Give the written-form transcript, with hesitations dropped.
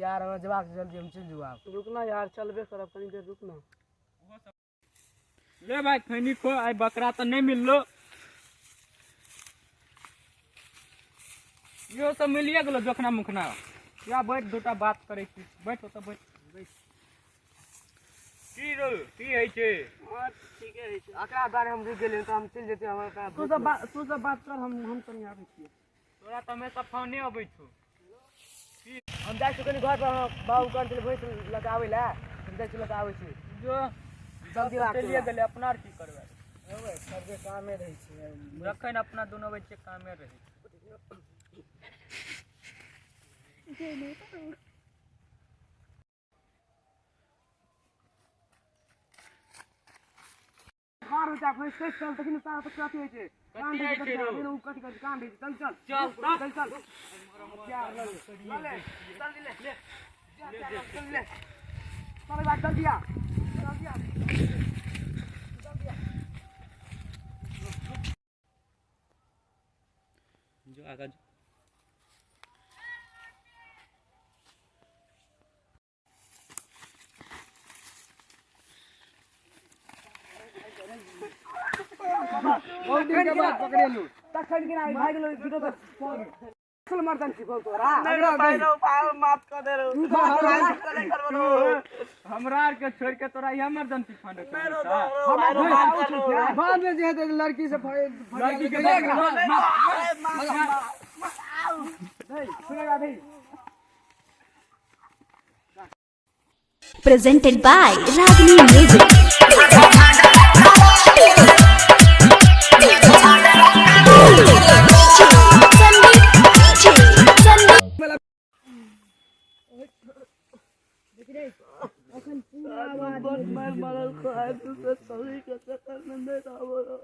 यार हमरा जेबाक छै जल्दी, हम चलि जेबो आब। रुकना यार, चलबे करब, कनी देर रुकना। ले भाई खैनी खो, आइ बकरा तऽ नहि मिललो, इहो सब मिलिए गेलो जोखना मुखना। या बैठ, दूटा बात करै छी, बैठ ओतऽ बैठ। की रो, की होइ छै? हँ, ठीके होइ छै। एकरा दुआरे हम रुकि गेलियै, तऽ हम चलि जैतियै हमरा। तू सब बात, तू सब बात कर, हम तनी आबै छियै। तोरा तऽ हमेशा फोने अबै छौ। हम जाइ छी कनि घर पर, हमर बाबू कहने छलै भैंस लऽ कऽ आबै लए, हम जाइ छी लऽ कऽ आबै छी। जो। जल्दी राख। चलिए गेलै, अपना आर की करबै? सबके कामे रहै छै। जखन अपना दुनू अबै छियै, कामे रहै छै। बाहर बच्चा भैंस कटि चल, तखन तारा तऽ कथी होइ छै? कान कथी होइ दै छै छै रौ? ओ कथी करै छै? कान दै छै। चल चल। चल। चल चल, लऽ ले, जल्दी ले ले, जल्दी ले, चल बात, जल्दी आ, जल्दी आ, जल्दी आ। जो आगा जो। बहुत दिन के बाद पकड़ेलू तखन केना भागि गेलो? झूठो तऽ असल मर्दन छी तोरा। माफ कर दे रो। हमरा आर के छोड़ के तोरा इएह इमरजेंसी फंड? बाद में जे हेतै लड़की से। लड़की के सुनेगा नहीं। Presented by Ragini Music. Sandeep, DJ Sandeep. मार मारल खाए तू तो सही के चक्कर में नहीं रहो।